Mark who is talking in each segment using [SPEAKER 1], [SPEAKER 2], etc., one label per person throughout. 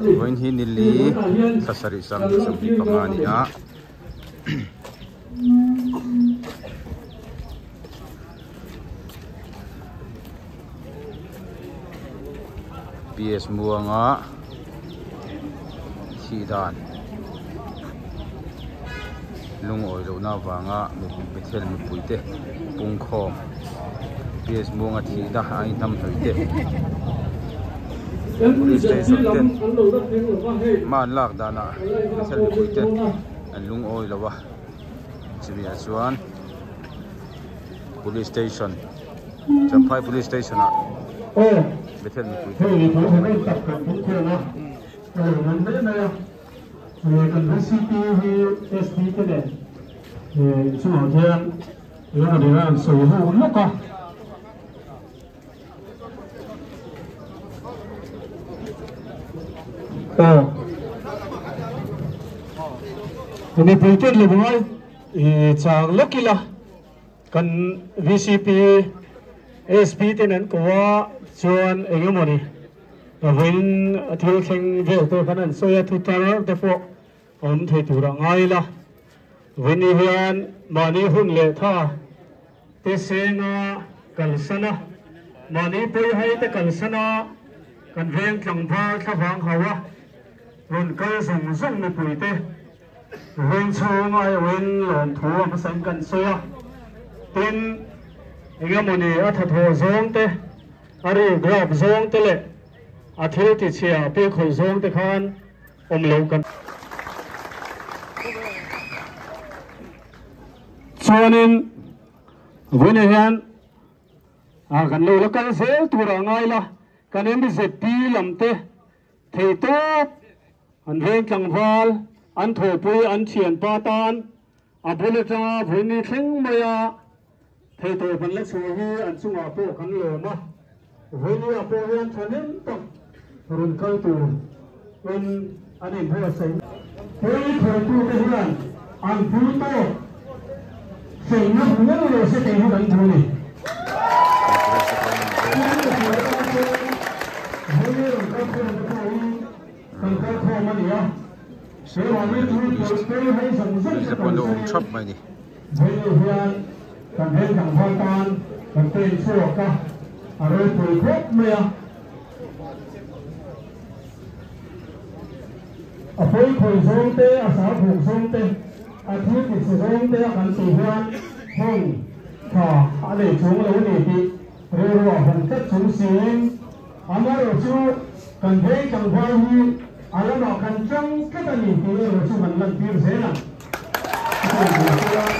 [SPEAKER 1] Vawiin hi nili thla sarih sang 25 a ni a. PS Muanga thih dan lungawi lohna avanga Bethel mipuite pungkhawm PS Muanga thihna a inhnamhnawih te Police station ten hma an lak danah Bethel mipuite an lungawi lo a chumi ah chuan Police station Champhai Police station ah Bethel mipui te an pungkhawm a ni.
[SPEAKER 2] Mipui te leh i chang lawk ila kan VCP SP ten an ko a chuan engemawni vawiin thil thleng vel te khan an sawi a thu tar te pawh awm thei tur a ngai ila vawiin hian mahni hun leh tha te senga kalsan a mahni pawi hai te kalsan a kan veng tlangval thlavang hau a rawn kal zawng zawng mipui te veng chhung aiawhin lawmthu a hmasain kan sawi a tin engemawni a thathawh zawng te a ri grab zawng te leh a thil ti chhia pe khawih zawng te khan awm lo kan chuanin vawiin hian a kan lo la kal zel tur a ngai la kan MZP lam te thei tawp an veng tlangval an thawhpui an thian pa tan a bul atanga vawiin ni thleng mai a thei tawp an la chhuah hi an chungah pawh kan lawm a vawiin ah pawh hian thahnem tak rawn kal tur in an inbuatsaih pui khawihtu te hian an pui tawk hremna hmu ngei lo se tih hi kan duh a ni.
[SPEAKER 1] Police te pawh an lo awm thap mai a ni.
[SPEAKER 2] A pawi khawi zawng te, a sar buk zawng te, a thil ti chhe zawng te a kan tih hian heng tha a nei chung lo ni tih rilru a hawng tlat chung siin amaherawh chu kan veng tlangval hi a lamah kan tang tlat a ni tih erawh chu kan lantir zel ang. Chutiang tur chuan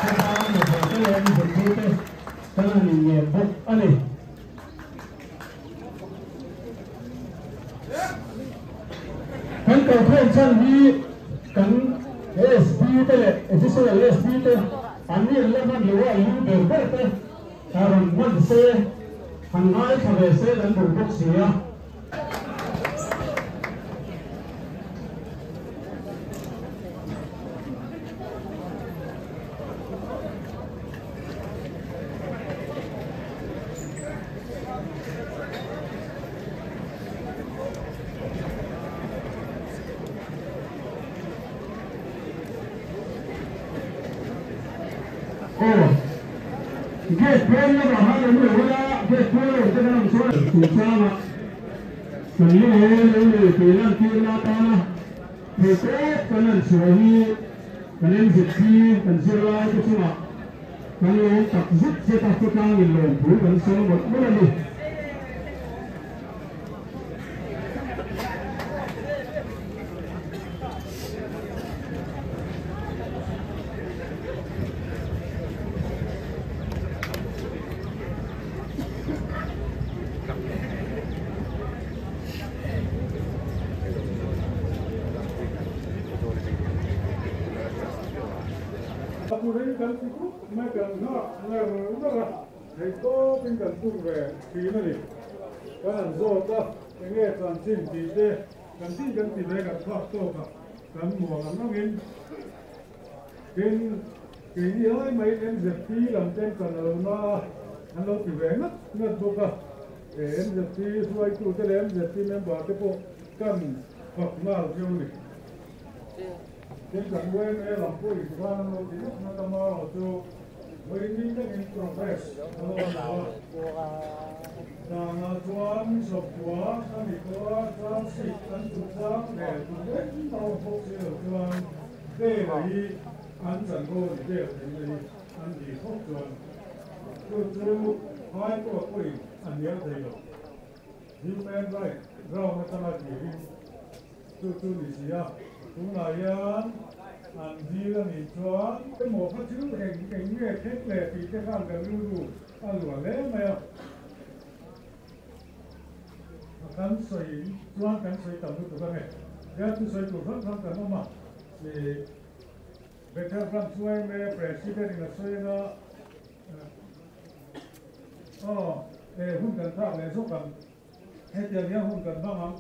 [SPEAKER 2] khawtlang mipui te leh mizeptu te kan han inngen bawk a ni. Kan kalkhawm chhan hi kan SP te leh additional SP te an ni an la hman lo a, lu ber ber te rawn hman se, han ngaithla ve se kan duh bawk si a. Aw gate pawn lamah khan an lo hawn a, gate pawn a awm te khan an sawi chungchanga kan lungawi lo ni tih lantirna atana theihtawp kan han chhuah hi kan MZP kan zirlai te chungah kan lawm tak zet zet a, khawtlangin lawmthu kan sawi mawlh mawlh a ni.
[SPEAKER 3] Turin kan ti khawp mai kan nghak ngar ngar a, thei tawpin kan tum ve thin a ni. Kan han zawt a, enge chanchin tih te chanchin kan ti ve kan thlak tawk a, kan muang ang angin tin keini ai mai MZP lam ten kan lo na a, an lo ti ve ngat ngat bawk a. MZP hruaitute leh MZP member te pawh kan fak nghal cheu a ni. Tin, kan YMA lam pawh in khan an lo ti nawk nawk a, marawh chu vawiin thlengin progress a lo awm lo a. Danah chuan sawmkua a ni tawh a, charge sheet an chungchang leh tum engmah awm bawk si lo chuan bail hi an chanvo a ni bail theihna hi an dil phawt chuan chu chu High Court pawhin a hnial thei lo. Human right ground atanga tirin chu chu ni si a, tunah hian an dil a nih chuan emaw kha thil eng eng nge thleng leh tih te khan kan rilru a luah hle mai a. A kan sawi chuan kan sawi tam lutuk ange. Hian thusawi tur hrang hrang kan awm a, ih Bethel Branch YMA President in a sawi anga aw eh hun kan thlak leh zawk ang. Hetiang hian hun kan hmang ang.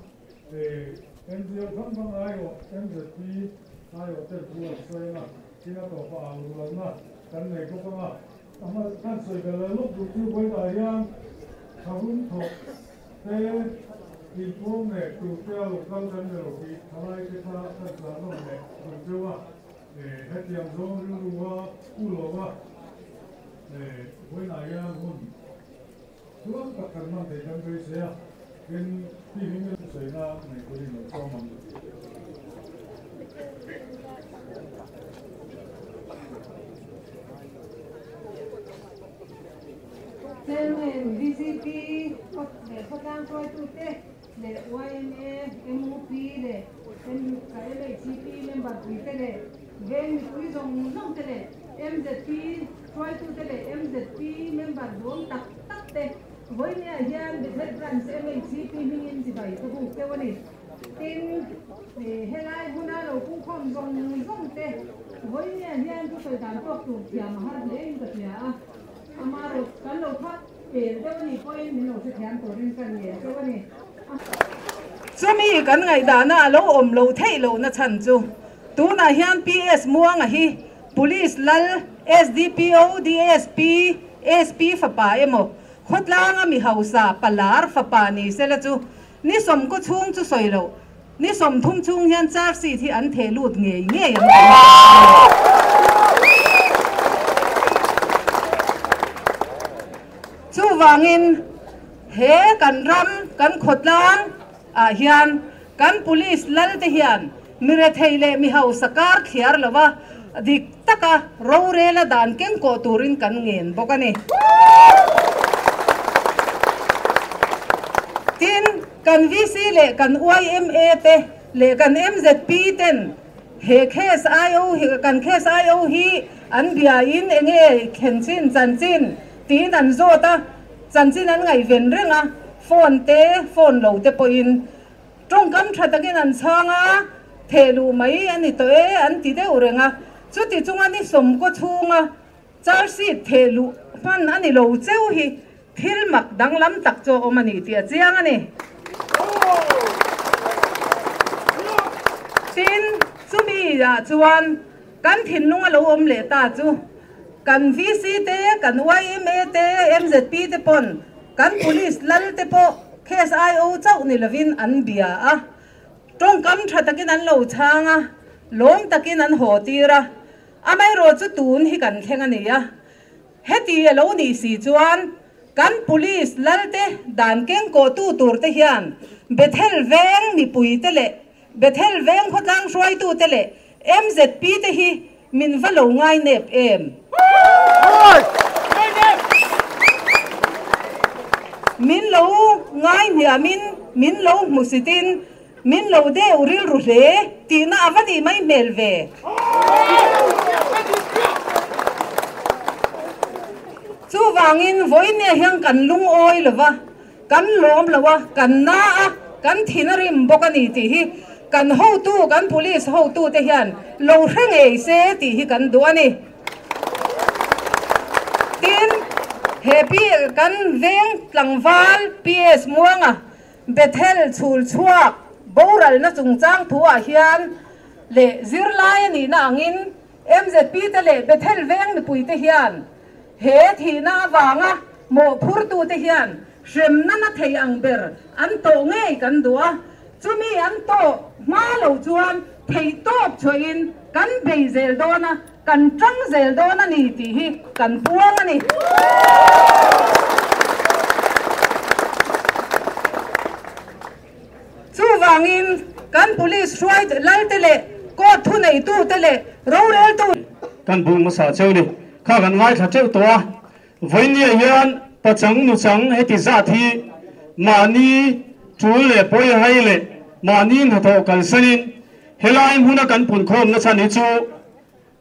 [SPEAKER 3] Ih NGO hrang hrang aiawh MZP aiawh ten thu an sawi anga tin a tawpah au rualna kan nei bawk anga. A hma kan sawi belh leh lawk duh chu vawiinah hian tharum thawk te inpawm leh tur te a lo kal kan ni lo tih thalai te kha kan tlan nawm leh duh deuh a, hetiang zawng rilru a u lo a, vawiinah hian hun tluang tak kan hman thei kan beisei a, tin ti hming in sawina nei turin lo sawm ang.
[SPEAKER 4] Chairman, VCP leh khawtlang hruaitute leh yma, MUP leh MHCP member puite leh veng mipui zawng zawng te leh MZP hruaitute leh MZP member duang tak tak te vawinia hian Bethel Branch MHCP hmingin chibai ka buk deuh a ni. Tin, helai hmuna lo pungkhawm zawng zawng te vawinia hian thusawi dan tawk tur thiam a har hle in ka hria a, amarawh kan lo thak pel deuh a nih pawhin min lo hrethiam turin ka ngen deuh a ni.
[SPEAKER 5] Chumi kan ngaihdahna a lo awm loh theih lohna chhan chu tunah hian PS Muanga hi Police lal, SDPO, DSP, SP fapa emaw khawtlanga mi hausa palar fapa ni sela chu Ni sawmkaw chhung chu sawi loh, ni 30 chhung hian charge sheet hi an theh lut ngei ngei ang tih Chuvangin he kan ram kan khawtlang ah hian kan police lal te hian mi rethei leh mi hausa kar thliar lova dik taka rorela dan keng kawh turin kan ngen bawk a ni. Tin, kan VC leh kan yma te leh kan MZP ten he case IO hi kan case IO hi an biain enge thlen chin chanchin tiin an zawt a, chanchin an ngaihven reng a, phone te phone lo te pawhin Tawngkam tha takin an chhang a, theh luh mai a ni tawh e an ti deuh reng a. Chuti chunga ni sawmkaw chhunga charge sheet theh luh hman a ni lo cheu hi thil mak danglam tak chu a awm a ni tih a chiang a ni. Tin, chumi ah chuan kan thinlung a lo awm leh ta chu kan VC te, kan yma te, MZP te pawn Kan police lal te pawh case IO chauh ni lovin an bia a, tawngkam tha takin an lo chhang a, lawm takin an haw tir a, amaherawh chu tun hi kan thleng a ni a. Heti a lo nih si chuan kan police lal te dan keng kawhtu tur te hian Bethel veng mipui te leh Bethel veng khawtlang hruaitu te leh MZP te hi min va lo ngai nep em? Min lo ngai hniamin, min lo hmusitin, min lo deuh rilru hle tihna a va nih mai hmel ve. Chuvangin vawinia hian kan lungawi lo va. Kan lawm lo a, kan na a, kan thin a rim bawk a ni tih hi kan hotu, kan police hotute hian lo hre ngei se tih hi kan duh a ni. Tin, he pi kan veng tlangval PS Muanga Bethel chhul chhuak boralna chungchang thuah hian leh zirlai a nihna angin MZP te leh Bethel veng mipuite hian he thihna avanga mawhphurtute hian. hremna na thei ang ber an tawh ngei kan duh a, chumi an tawh hma lo chuan theihtawp chhuahin kan bei zel dawn a, kan tang zel dawn a ni tih hi kan puang a ni. Chuvangin kan police hruai lalte leh court thuneitute leh roreltu.
[SPEAKER 2] Kan bung hmasa cheu ni kha kan ngaithla teuh tawh a, vawinia hian pachang nuchang heti zat hi mahni tul leh pawi hai leh mahni hnathawh kalsanin helai hmuna kan punkhawmna chhan hi chu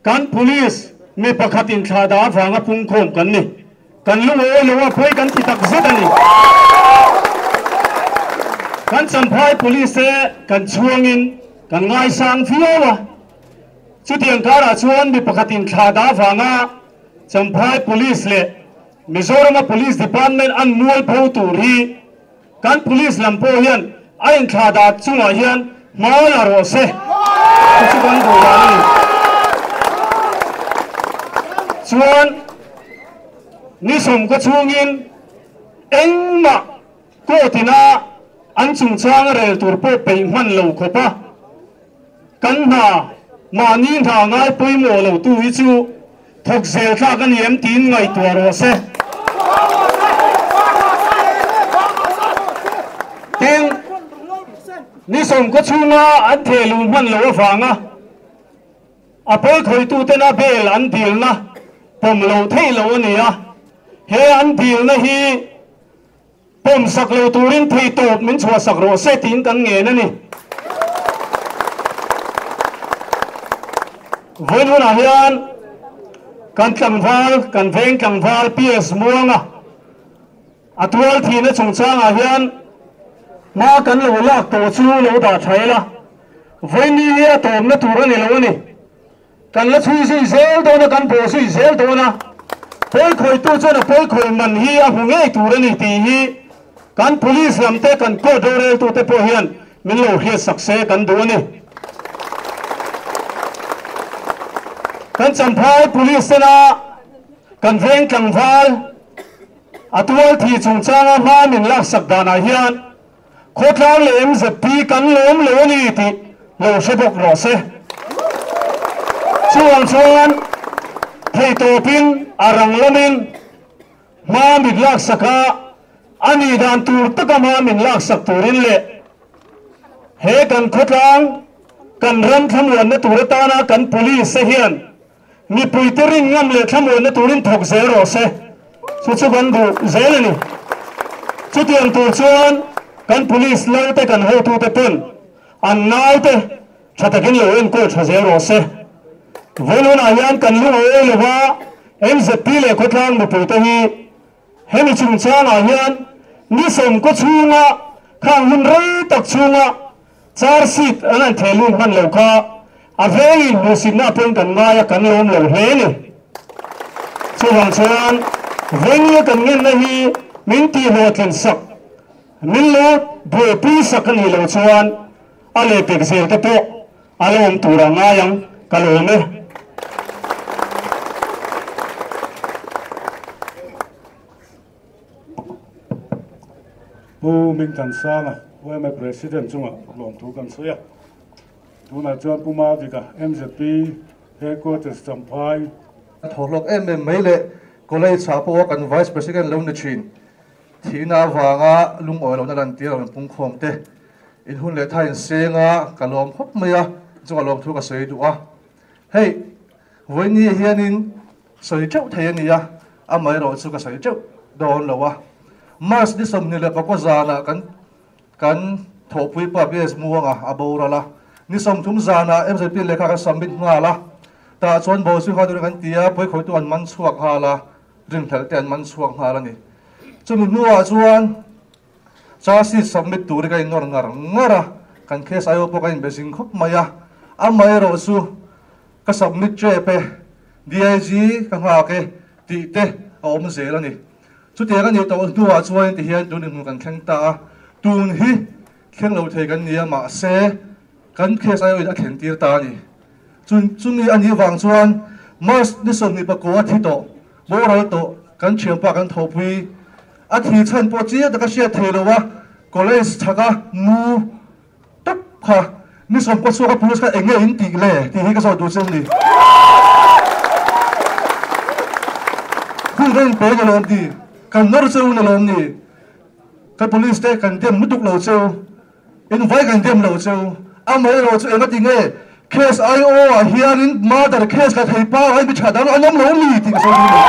[SPEAKER 2] kan police mi pakhat inthlahdah avanga pungkhawm kan ni. Kan lungawi lo a, pawi kan ti tak zet a ni. Kan Champhai Police te kan chhuangin kan ngaisang viau a, chutiang karah chuan mi pakhat inthlahdah avanga Champhai Police leh Mizorama Police Department an mual pho tur hi kan Police lam pawh hian a inthlahdah chungah hian hma la rawh se chu chu kan duh dan a ni. Chuan ni sawmkaw chhungin engmah court ina an chungchang a rel tur pawh peih hman lo khawp a, kan hna mahni hna ngai pawimawh lo tu hi chu thawk zel thlak a ni em tiin ngaihtuah rawh se. Tin, ni sawmkaw chhunga an thehluh hman loh avanga a pawi khawituten a bail an dilna pawm loh theih loh a ni a, he an dilna hi pawm sak lo turin theihtawp min chhuah sak rawh se tiin kan ngen a ni. Vawiin hunah hian kan tlangval, kan veng tlangval PS Muanga a tual thihna chungchangah hian hma kan lo lak tawh chu lo dah tha ila, vawiin hi a tawpna tur a ni lo a ni. Kan la chhui zui zel dawn a, kan bawh zui zel dawn a, pawi khawitu chuan a pawi khawi man hi a hmu ngei tur a ni tih hi kan police lam te, kan court roreltute pawh hian min lo hriat sak se kan duh a ni. Kan Champhai police tena kan veng tlangval a tual thi chungchanga hma min laksak danah hian Khawtlang leh MZP kan lawm lo a ni tih lo hre bawk rawh se. Chuvang chuan theihtawpin a rang lamin hma min laksak a, a nih dan tur taka hma min laksak turin leh he kan khawtlang kan ram thlamuanna tur atana kan police te hian Mipuite rin ngam leh thlamuanna turin thawk zel rawh se, chu chu kan duh zel a ni. Chutiang tur chuan kan police lalte kan hotute pawn an naute tha takin lo enkawl tha zel rawh se. Vawiin hunah hian kan lungawi lova MZP leh khawtlang mipuite hi Hemi chungchangah hian ni sawmkaw chhunga khang hun rei tak chhunga charge sheet an han theh lut hman lo kha a vengin hmuhsitna pawhin kan ngai a, kan lawm lo hle a ni. Chuvang chuan vengia kan ngenna hi min tihhlawhtlin sak, min lo buaipui sak a nih loh chuan a lehpek zel te pawh A lo awm tur a ngai ang, ka lawm e.
[SPEAKER 3] Pu Mingthansanga, YMA President chungah lawmthu kan sawi a. Tunah chuan Pu Mavika, MZP Headquarters Champhai.
[SPEAKER 6] Thaw hlawk em em mai leh College ah pawh kan Vice President lo ni thin. Thihna avanga lungawi lohna lantir a rawn pungkhawm te. In hun leh tha in seng a, ka lawm khawp mai a, chunga lawmthu ka sawi duh a. Hei, vawiini hianin sawi teuh thei a ni a, amaherawh chu ka sawi teuh dawn lo a. March ni 24 zanah kan kan thawhpui pa BS Muanga a boral a, ni 30 zanah MZP lehkha kan submit nghal a, tah chuan Bawlsui nghal turin kan ti a, pawikhawihtu an man chhuak nghal a, rinhlelh te an man chhuak nghal a ni. Chumi hnuah chuan Charge sheet submit tur hi ka innawr ngar ngar a, kan case aiawh pawh ka inbe zing khawp mai a, amaherawh chu ka submit tep e, DIG ka nghak e tih te a awm zel a ni. Chutiang a nih tawh hnuah chuan tihian tun inhmun kan thleng ta a, tun hi thleng lo thei kan ni a, mahse kan case aiawhin a thlen tir ta a ni. Chumi a nih vang chuan March ni 24 a thi tawh, boral tawh kan thianpa kan thawhpui. A thi chhan pawh chiang taka hriat thei lo a, college chhaka mu tawp kha ni sawmkaw chhuaka police kha eng nge in tih le tih hi ka zawt duh cheu ni. Hun ka inpe ni lawm ni, kan nawr cheu ni lawm ni, kan police te kan dem lutuk lo cheu, in vai kan dem lo cheu, amaherawh chu engati nge case IO ah hianin murder case ka thei pa ai mi tha dang an awm lo mi tih ka sawi duh ni.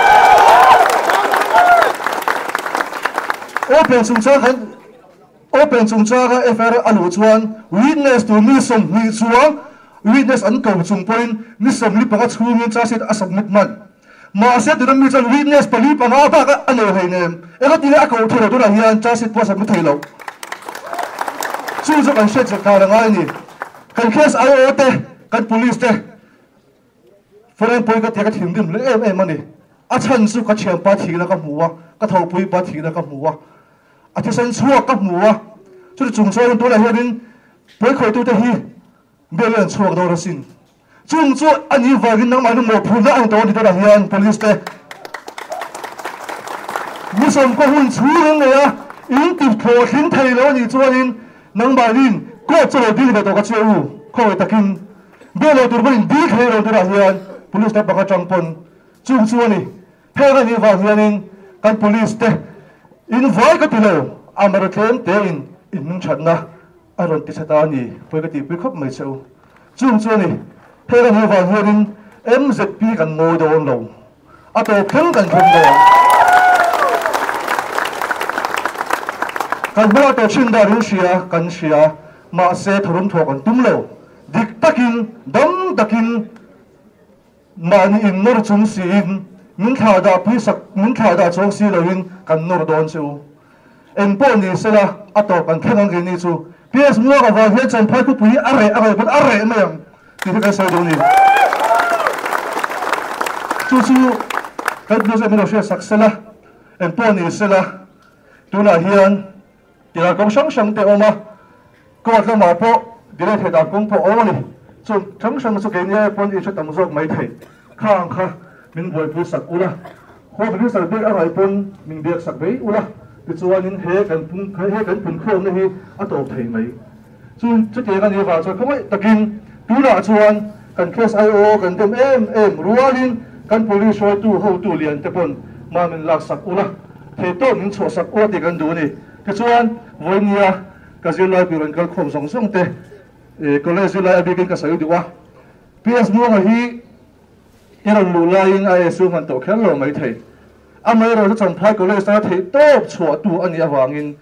[SPEAKER 6] Open chungchang khan Open chungchanga FIR a luh chuan witness tur mi 20 chuang witness an ko chung pawhin ni 45 chhungin charge sheet a submit hman. Mahse tuna mi chuan witness pali panga bak a nei hleinem. Engati nge a koh thei lo tunah hian charge sheet pawh a submit thei lo. Chu chu kan hriat zet kar a ngai a ni. Kan case IO te, kan police te foreign pawi ka tia ka thinrim leh em em a ni. A chhan chu ka thianpa thihna ka hmu a, ka thopuipa thihna ka hmu a. A thisen chhuak ka hmu a, chuti chung chuanin tunah hianin pawikhawitute hi bialin an chhuak dawn asin. Chung chu a nih vangin nangmahni mawhphurhna a ni tawh a ni tunah hian police te ni sawmkaw hun chhung an nei a, in ti hlawhtling thei lo a nih chuanin nangmahniin court chu lo dil ve tawh ka che u, khawngaih takin bial lo tur pawhin dil thei lo tunah hian police te pakhat atang pawn chung chu a ni. Heng a nih vang hianin kan police te in vai ka ti lo, a mara tlem te in in hmingthatna a rawn ti chhe ta a ni, pawi ka tihpui khawp mai che u. Chung chu a ni, heng a nih vang hianin MZP kan ngawi dawn lo, a tawp thleng kan thleng dawn. Kan hmela tawh thin dan in hria kan hria, mahse tharum thawh kan tum lo, dik takin, dam takin, Mahni in nawr chung siin min thlah dah pui sak, min thlah dah chuang si loin kan nawr dawn che u. Eng pawh ni sela a tawp kan thleng ang keini chu. PS Muang avang hian Champhai khawpui hi a reh a ngaih pawn a reh mai ang tih hi kan sawi duh a ni. Chu chu kan Blues em in lo hriat sak sela, eng pawh ni sela tunah hian Tihdan kawng hrang hrang te a awm a, court lamah pawh delay theih dan kawng pawh a awm a ni. Chung hrang hrang chu keini ai pawn in hre tam zawk mai thei. Kha ang kha min buaipui sak ula, Home Minister biak a ngaih pawn min biak sak mai ula, tichuanin he kan pung he kan punkhawmna hi a tawp thei mai. Chu chutiang a nih avang chuan khawngaih takin tunah chuan kan case IO kan dem em em rualin kan police hruaitu hotu lian te pawn mah min laksak ula, theihtawp min chhuahsak ula tih kan duh a ni. Tichuan vawinia ka zirlai pui rawn kal khawm zawng zawng te college zirlai a bikin ka sawi duh a, PS Muanga hi i rawn luh laiin a ASU hman tawh kher lo maithei. Amaherawhchu chu Champhai College tana theihtawp chhuahtu a nih avangin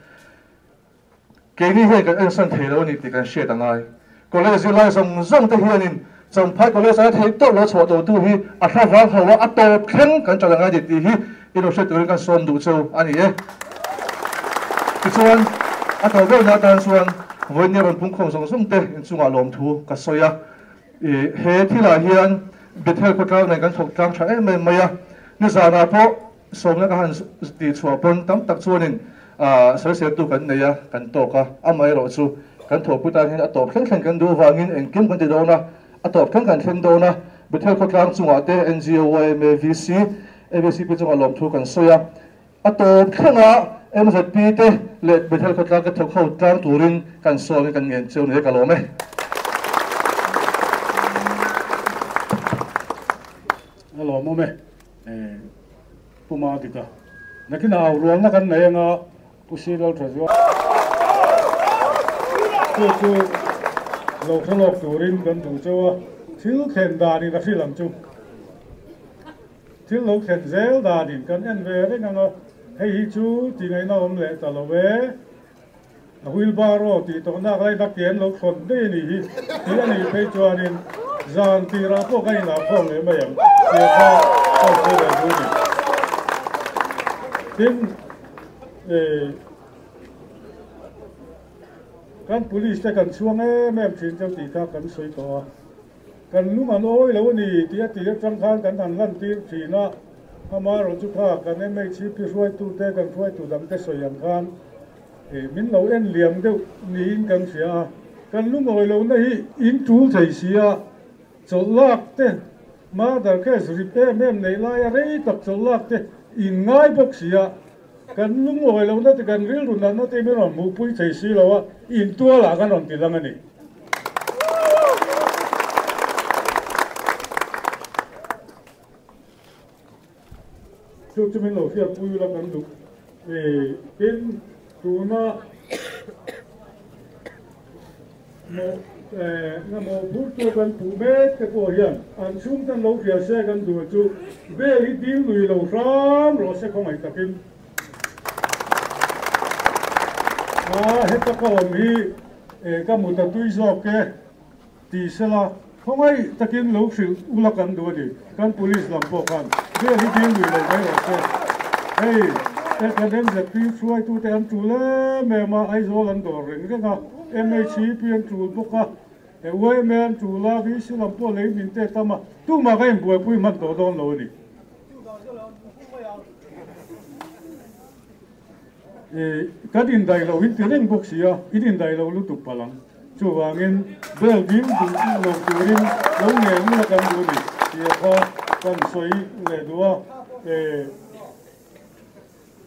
[SPEAKER 6] Keini hian kan ensan thei lo a ni tih kan hriat a ngai. College zirlai zawng zawng te hianin Champhai College aia thei tawh lo chhuah totu hi a hla vang ho a, a tawp thleng kan ṭan a ngai tih hi i lo hriat turin kan sawm duh cheu a ni e. Tichuan, a tawp deuhna atan chuan vawinia rawn pungkhawm zawng zawng te inchungah lawmthu ka sawi a. He thilah hian Bethel khawtlang nen kan thawk tlang tha em em mai a, nizanah pawh Sawmna ka han tih chhuah pawn tam tak chuanin sawiseltu kan nei a, kan tawk a, amaherawh chu kan thawhpui tan hian a tawp thleng thleng kan duh avangin engkim kan ti dawn a, a tawp thleng kan thleng dawn a, Bethel khawtlang chungah te NGO, yma, VC, ABCP chungah lawmthu kan sawi a, a tawp thlenga MZP te leh Bethel khawtlang te thawk ho tlang turin kan sawmin kan ngen cheu ni e ka lawm e.
[SPEAKER 3] A lawmawm e. Pu Madika, nakinah au rualna kan nei anga Pu Silo tha zual chu chu lo hre lawk turin kan duh cheu a, thil thlen danin a hrilh ang chu. Thil lo thlen zel danin kan en ve reng anga hei hi chu ti ngaihna awm leh ta lo e. A wheelbarrow tih tawh nak lai nak hian lo thlawn daih a nih hi tih a nih phei chuanin zan tirah pawh kan inah khawm leh mai ang tih kha ka sawi ve duh a ni. Tin, kan police te kan chhuang em em thin cheu tih kha kan sawi tawh a. Kan lung an awi lo a ni tih a tih atang khan kan han lantir thin a, amaherawhchu kha kan MHCP hruaitute, kan hruaitu dangte sawi ang khan min lo en liam deuh niin kan hria a. Kan lung awi lohna hi in tul thei si a, chawlh lak te, murder case rip em em neih laia rei tak chawlh lak te in ngai bawk si a. Kan lungawi lohna te, kan rilru natna te min rawn hmuhpui thei si lo a, intualah kan rawn ti lang a ni. Chu chu min lo hriatpui ula kan duh. Tin, tuna mawh na mawhphurtu kan puh mek te pawh hian an chhungte an lo hria se kan duh chu vel hi dil lui lo hram rawh se khawngaih takin. A heta ka awm hi ka mut a tui zawk e. Ti sela, khawngaih takin lo hrilh ula kan duh a ni. Kan police lam pawh khan vel hi ding lui lo mai rawh se. Hei, kan MZP hruaitute an tul em em a, Aizawl an dawr reng reng a, MHEP an tul bawk a, YMA an tul a, VC lam pawh lei min te tam a, tumah ka inbuaipui hman tawh dawn lo a ni. Kan indaih loh in ti reng bawk si a, in indaih loh lutuk palh ang. Chuvangin bel ding duh lo turin lo ngen ula kan duh a ni tih kha kan sawi leh duh a.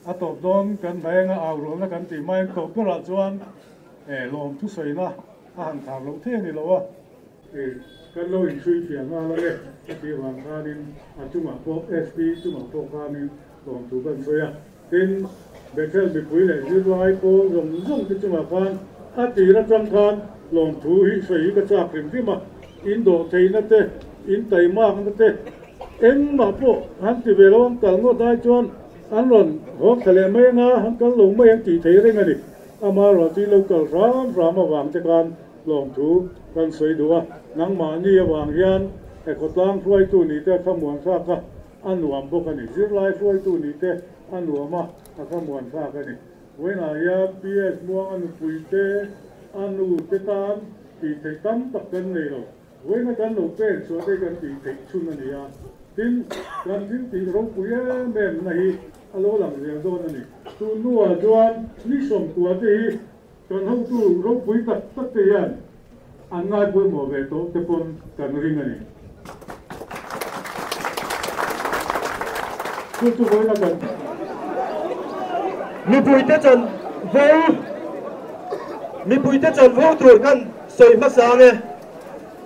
[SPEAKER 3] A tawp dawn kan hnaenga au rualna kan tih hmain tawp berah chuan lawm thusawina a han khar loh thei a ni lo a. Kan lo inchhui fiah nghal ang e a tih vang khanin a chungah pawh SP chungah pawh khanin lawmthu kan sawi a. Tin, Bethel mipui leh zirlai pawl zawng zawng te chungah khan a tir atang khan lawmthu hi sawi hi ka chak hrim hrim a, in dawh theihna te, in taimakna te engmah pawh han ti ve lo ang kal ngawt ai chuan an rawn haw thla leh mai anga han kal lo mai ang tih thei reng a ni. Amaherawhchu in lo kal hram hram avang te khan lawmthu kan sawi duh a, nangmahni avang hian he khawtlang hruaitu nih te a thlamuan thlak a, a nuam bawk a ni. Zirlai hruaitu nih te a nuam a, a thlamuan thlak a ni. Vawiinah hian PS Muanga nupui te, a nu te tan tih theih tam tak kan nei lo. Vawiina kan lo pen chhuah te kan tih theih chhun a ni a. Tin, kan thil tih ropui em em na hi a lo lang zel dawn a ni. Tun hnuah chuan ni sawmkua te hi kan hotu ropui tak tak te hian an ngaipawimawh ve tawh te pawn kan ring a ni. Chu chu vawiin a kan.
[SPEAKER 7] Mipuite chanvo Mipuite chanvo tur kan sawi hmasa ang e.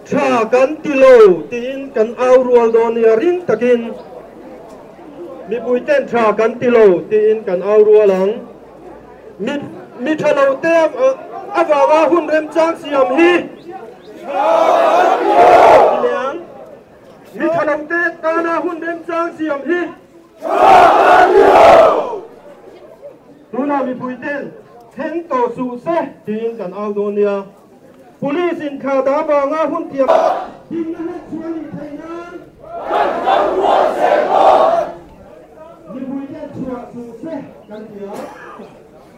[SPEAKER 7] Tha kan ti lo tiin kan au rual dawn nia ring takin mipuiten tha kan ti lo tiin kan au rual ang. Mi mi tha lo te avanga hun remchang siam hi Liang mi tha lo te tana hun remchang siam hi Tuna mipui ten thleng tawh suh se tiin kan au dawn nia. Police in thla dah vanga hun tiam Dinna hlat chhuah nih theih nan Kan kan rual se dawn. Mipui ten chhuah suh se kan ti a.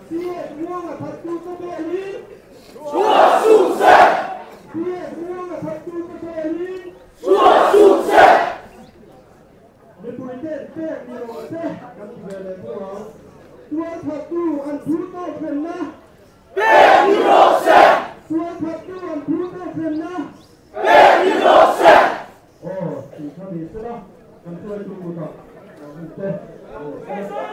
[SPEAKER 7] PS Muanga thattute pawh hi Chhuah suh se. PS Muanga thattute pawh hi Chhuah suh se. Mipui ten pek ni rawh se kan ti ve leh thung ang. Tual thattu an thu tawk hremna Pek ni rawh se! Tual thattu an thu tawk hremna Pek ni rawh se! Aw, tih kha ni sela, kan hruaitu kutah hun te ni se. Aw,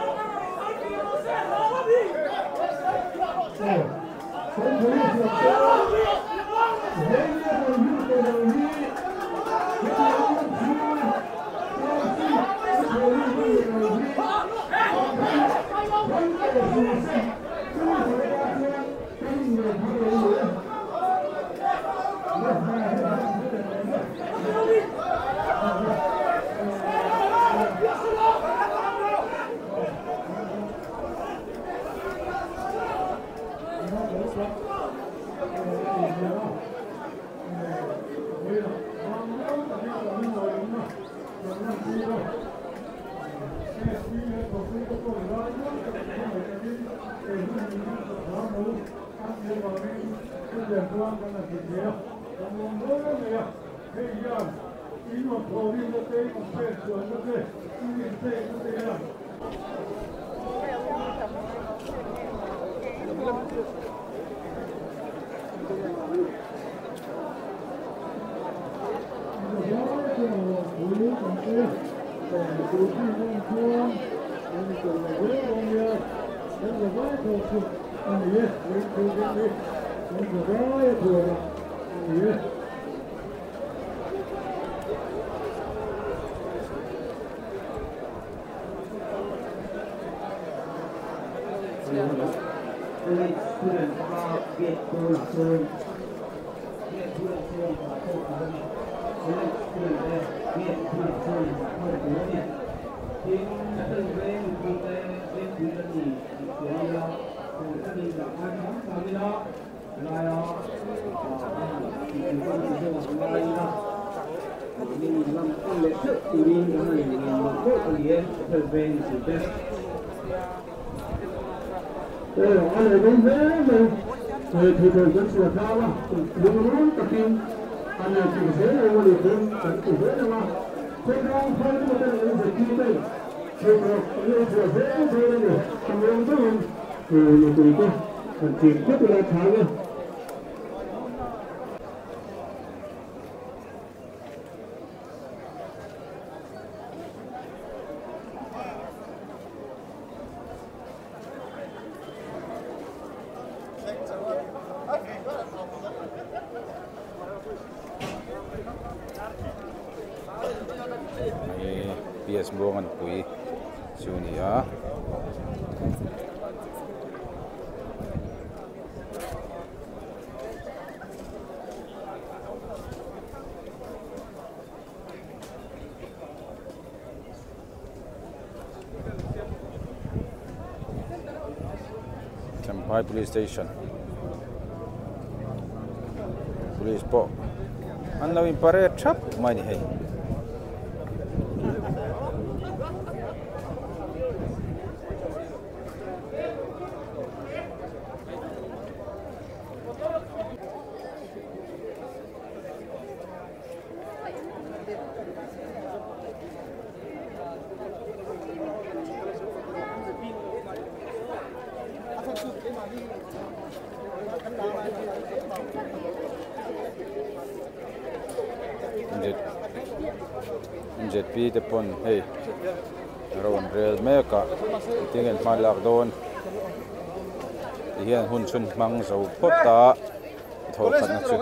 [SPEAKER 7] kan police lam te Vengte rawn lut tawh lo hi hetiang hun chu township a police lam leh lo hi kan tawh suh se.
[SPEAKER 3] Kan tel lo zel dawn nia, kan zavai thawh chhuah a ni e, Lengpui veng hi kan zavai a thuamah a ni e.
[SPEAKER 1] PS Buang an pui chu a ni a. Champhai Police Station Police pawh an lo in parade thap mai a ni hei. MZP te pawn hei ro an rel mek a engtin nge an hma lak dawn ti hian hun chhun hmang zo phawt a thawh khatna chu.